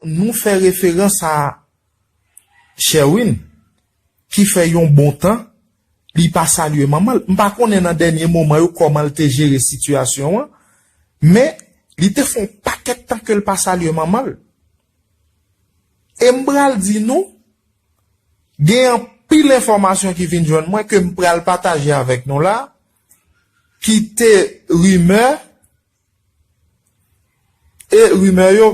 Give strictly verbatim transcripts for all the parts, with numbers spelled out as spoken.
nou fè referans a Sherwin, ki fè yon bon tan, li pa salye manman l. M pa konnen nan dènye moman yo kòman l te jere sitiyasyon an, men li te fè yon pakèt tan ke l pa salye manman l. E m pral di nou, gen anpil enfòmasyon ki vin jwenn mwen ke m pral pataje avèk nou la, ki te rimè, e rimè yo,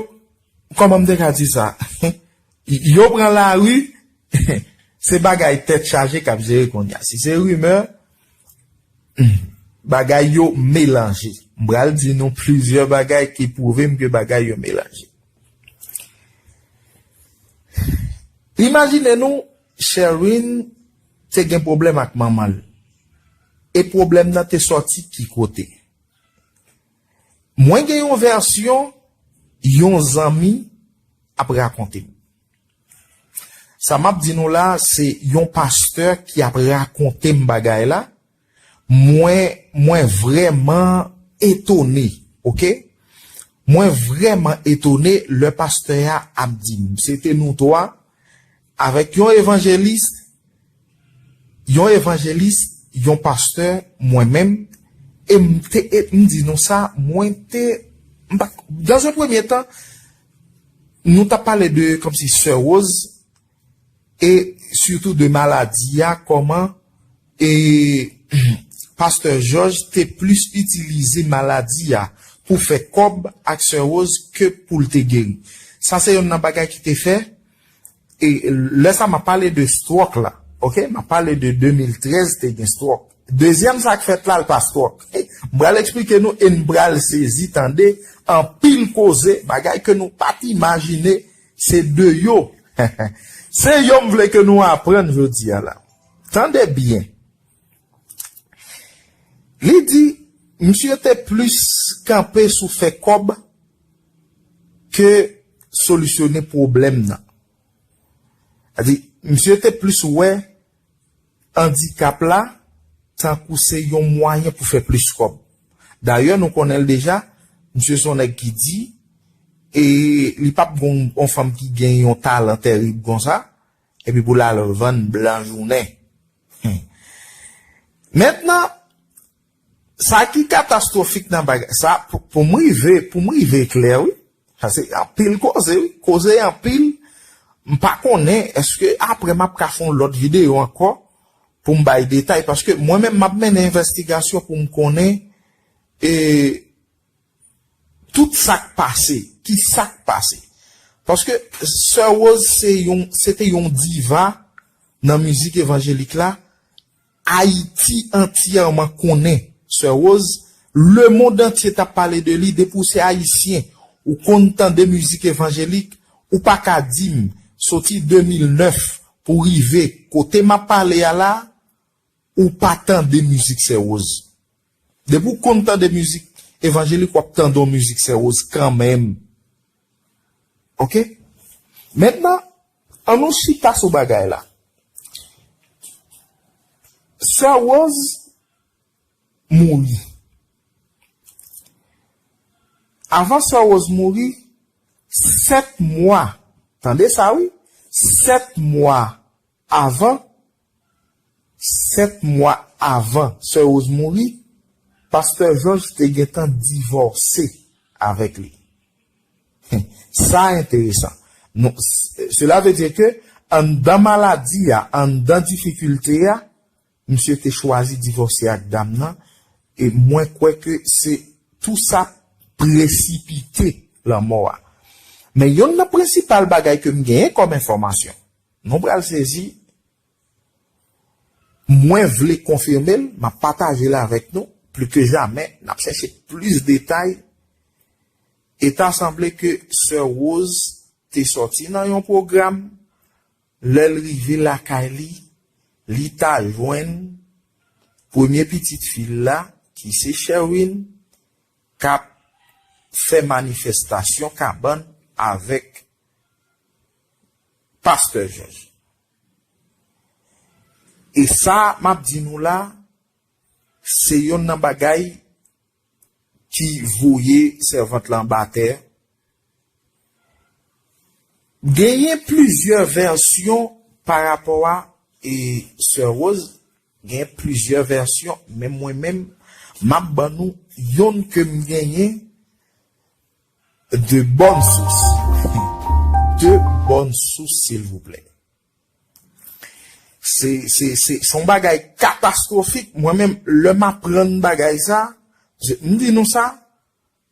kòman m te ka di sa? Yo pran lari, se bagay tèt chaje k ap jere kounye a. Si se rimè, hmm, bagay yo melanje. M pral di nou plizyè bagay ki pwouve m ke bagay yo melanje. Imajine nou, Sherwin te gen pwoblèm ak manman l. E pwoblèm nan te sòti ki kote? Mwen gen yon vèsyon yon zanmi ap rakonte m. Sa m ap di nou la, se yon pastè ki ap rakonte m bagay la. Mwen, mwen vrèman etone, oke? Mwen vrèman etone lè pastè a ap di m. Se te nou twa, avèk yon evanjelis, yon evanjelis, yon pastè, mwen menm, e m te, e m di nou sa, mwen te, m pa, dans un premier temps, nou t ap pale de, kòmsi, Sè Rose, e sitou de maladi a, kòman, e pastè Jòj te plis itilize maladi a pou fè kòb ak Sè Rose ke pou l te geri. Sa se youn nan bagay ki te fè, e lè sa m ap pale de stroke la, oke, m ap pale de de mil trèz te gen stroke. Dezyèm sa k fèt la, l pa stroke. M pral eksplike nou e n pral sezi tande anpil koze, bagay ke nou pa t imajine, se de yo. Se yo m vle ke nou aprann jodi a la. Tande byen. Li di, misye te plis kanpe sou fè kòb ke solisyone pwoblèm nan. Sa di, misye te plis wè andikap la tankou se yon mwayen pou fè plis kòb. Dayè, nou konnen l deja, misye se yon nèg ki di, e li p ap gon yon fanm ki gen yon talan terib konsa, epi pou l al vann blan jounen. Hmm. Mentnan, sa ki katastwofik nan bagay sa, pou, pou m rive, pou m rive klè, wi, sa se anpil koze, wi, koze anpil, m pa konnen, èske apre m ap ka fè yon lòt videyo ankò, pou m bay detay, paske mwen menm m ap mennen envestigasyon pou m konnen, e, tout sa k pase, ki sa k pase. Paske Sè Rose se yon, se te yon diva nan mizik evanjelik la. Ayiti antyèman konnen Sè Rose. Lemonn antye t ap pale de li. Depi w se ayisyen, ou konn tande mizik evanjelik, ou pa ka di m, soti de mil nèf pou rive kote m ap pale a la, ou pa tande mizik Sè Rose. Depi w konn tande mizik evanjelik, w ap tande yon mizik Sè Rose kanmenm. Oke? Mentnan, ann nou chita sou bagay la. Sè Rose mouri. Avan Sè Rose mouri, sèt mwa, tande sa wi, sèt mwa avan, sèt mwa avan Sè Rose mouri, Pastè Jòj te gentan divòse avèk li. Sa enteresan. Nou, s-, cela veut dire que anndan maladi a, anndan difikilte a, misye te chwazi divòse ak dam nan, e mwen kwè ke se tou sa presipite lanmò a. Men yonn nan prensipal bagay ke m genyen kòm enfòmasyon, nou pral sezi, mwen vle konfime l, m ap pataje l avèk nou, pli ke jamè, n ap chèche plis detay, e ta sanble ke Sè Rose te sòti nan yon pwogram, lè l rive lakay li, li ta jwenn premye pitit fi l la, ki se Sherwin, k ap fè manifestasyon kabann avèk Pastè Jòj. E sa m ap di nou la, se yonn nan bagay ki voye sèvant lan anba tè. Genyen plizyè vèsyon pa rapò a e Sè Rose, genyen plizyè vèsyon, men mwen menm, m ap ban nou yonn ke m genyen de bòn sous. De bòn sous, silvouplè. Se, se, se, se yon bagay katastwofik. Mwen menm, lè m aprann bagay sa, je, m di nou sa,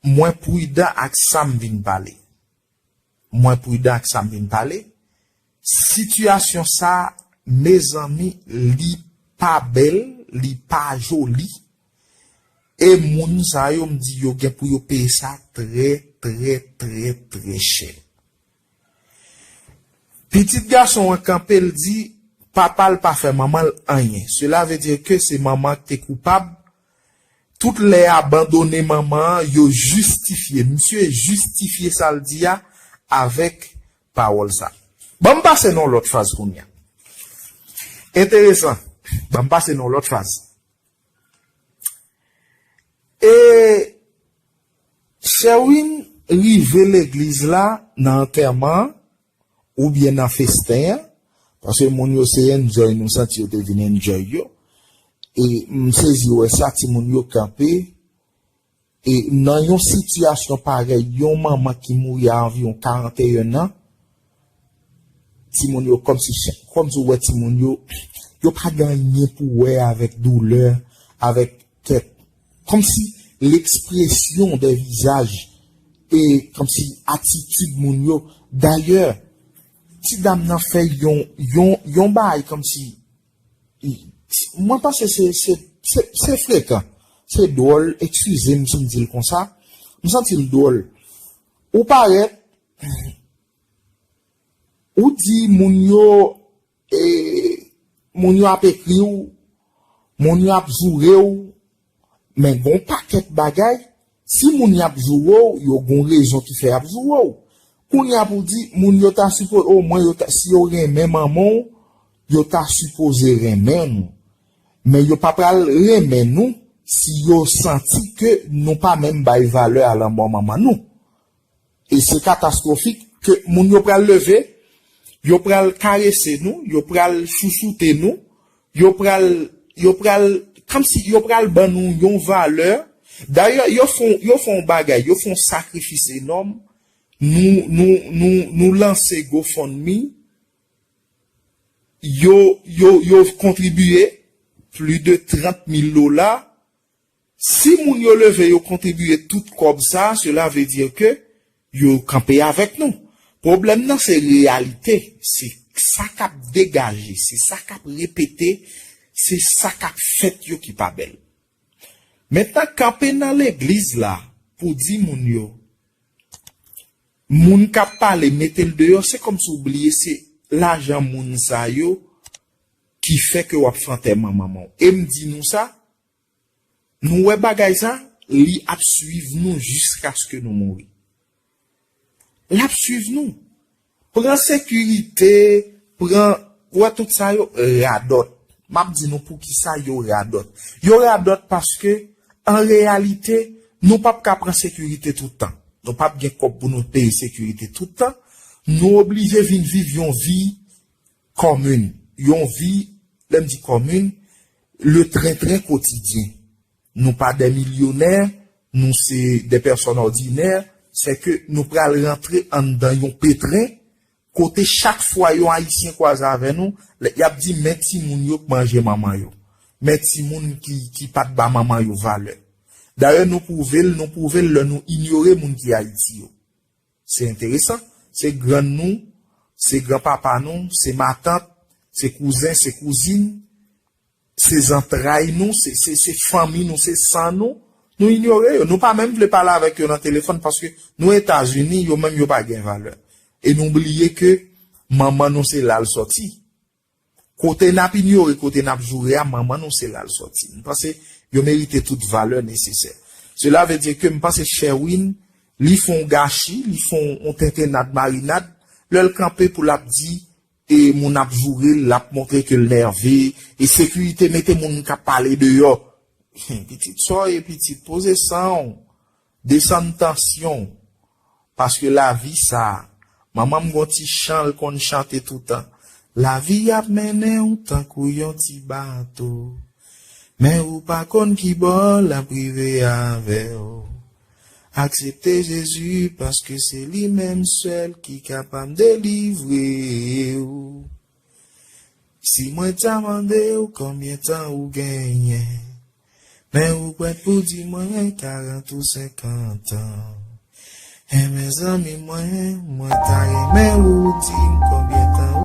mwen pridan ak sa m vin pale. Mwen pridan ak sa m vin pale. Sitiyasyon sa, mezanmi, li pa bèl, li pa joli. E moun sa yo, m di yo gen pou yo peye sa trè, trè, trè, trè chè. Pitit gason an kanpe, l di, papa l pa fè manman l anyen. Cela veut dire que se manman an ki te koupab. Tout lè abandone manman an, yo jistifye. Misye jistifye sa l di a avèk pawòl sa. Ban m pase nan yon lòt faz kounye a. Enteresan. Ban m pase nan yon lòt faz. E Sherwin rive legliz la nan antèman an, oubyen nan festen an, paske moun yo se enjoy, nou santi yo te vin enjoy yo. E m sezi wè sa, timoun yo kanpe. E nan yon sitiyasyon parèy, yon manman ki mouri a anviwon karanteyen an, timoun yo kòmsi, kòmsi w wè timoun yo, yo pa gen anyen pou wè avèk doulè, avèk tèt. Kòmsi lekspresyon de vizaj e kòmsi atitid moun yo. Dayè, ti dam nan fè yon, yon, yon bagay kòmsi, mwen panse se, se, se, se frekan. Se dwòl, eskize m si m di l konsa. M santi l dwòl. Ou parèt, ou di moun yo, e, moun yo ap ekri w, moun yo ap joure w, men gon pakèt bagay, si moun y ap joure w, yo gon rezon ki fè y ap joure w. Kounye a pou di, moun yo ta sipoze, omwen yo ta, si yo renmen manman w, yo ta sipoze renmen nou. Men yo pa pral renmen nou si yo santi ke nou pa menm bay valè a lanmò manman nou. E se katastwofik ke moun yo pral leve, yo pral karese nou, yo pral chouchoute nou, yo pral, yo pral, kòmsi yo pral ban nou yon valè. Dayè, yo fè, yo fè yon bagay, yo fè yon sakrifis enòm. Nou, nou, nou, nou lanse GoFundMe. Yo, yo, yo kontribiye plis de trant mil dola. Si moun yo leve, yo kontribiye tout kòb sa, cela veut dire que yo kanpe avèk nou. Pwoblèm nan se reyalite, se sa k ap degaje, se sa k ap repete, se sa k ap fèt yo ki pa bèl. Mentnan, kanpe nan legliz la pou di moun yo, moun k ap pale, mete l deyò, se kòmsi w bliye se lajan moun sa yo ki fè ke w ap fè antèman manman w. E m di nou sa, nou wè bagay sa, li ap swiv nou jiskaske nou mouri. L ap swiv nou. Pran sekirite, pran, wè tout sa yo radòt. M ap di nou poukisa yo radòt. Yo radòt paske, an reyalite, nou p ap ka pran sekirite tout tan. Nou p ap gen kòb pou nou peye sekirite tout tan. Nou oblije vin viv yon vi kòmin. Yon vi, lè m di kòmin, le tren tren kotidyen. Nou pa de milyonè, nou se de pèsòn òdinè, se ke nou pral rantre anndan yon petren, kote chak fwa yon Ayisyen kwaze avè nou, lè, y ap di, men timoun yo k manje manman yo. Men timoun ki, ki pa t ba manman yo valè. Dayè, nou pwouve l, nou pwouve l lè nou inyore moun ki Ayiti yo. Se enteresan. Se grann nou, se granpapa nou, se matant, se kouzen, se kouzin, se zantray nou, se, se, se fanmi nou, se san nou. Nou inyore yo. Nou pa menm vle pale avèk yo nan telefòn paske nou Etazini, yo menm yo pa gen valè. E nou bliye ke manman nou se la l sòti. Kote n ap inyore, kote n ap joure a, manman nou se la l sòti. M panse yo merite tout valè nesesè. Cela veut dire que m panse Sherwin, li fè yon gachi, li fè yon, yon tentennad marinad, lè l kanpe pou l ap di, e moun ap joure l, l ap montre ke l nève, e sekirite mete moun k ap pale deyò. Pitit, sa w ye, pitit, poze san w, desann tansyon w, paske lavi sa, Manman m gon ti chan l konn chante toutan. Lavi ap mennen w tankou yon ti bato. Men ou pa konn ki bò l ap rive avè w. Aksepte Jezi paske se li menm sèl ki kapab delivre w. Si mwen ta mande w konbyen tan ou genyen, men ou prèt pou di mwen karant ou senkant an. E mezanmi mwen, mwen ta renmen ou di m konbyen tan ou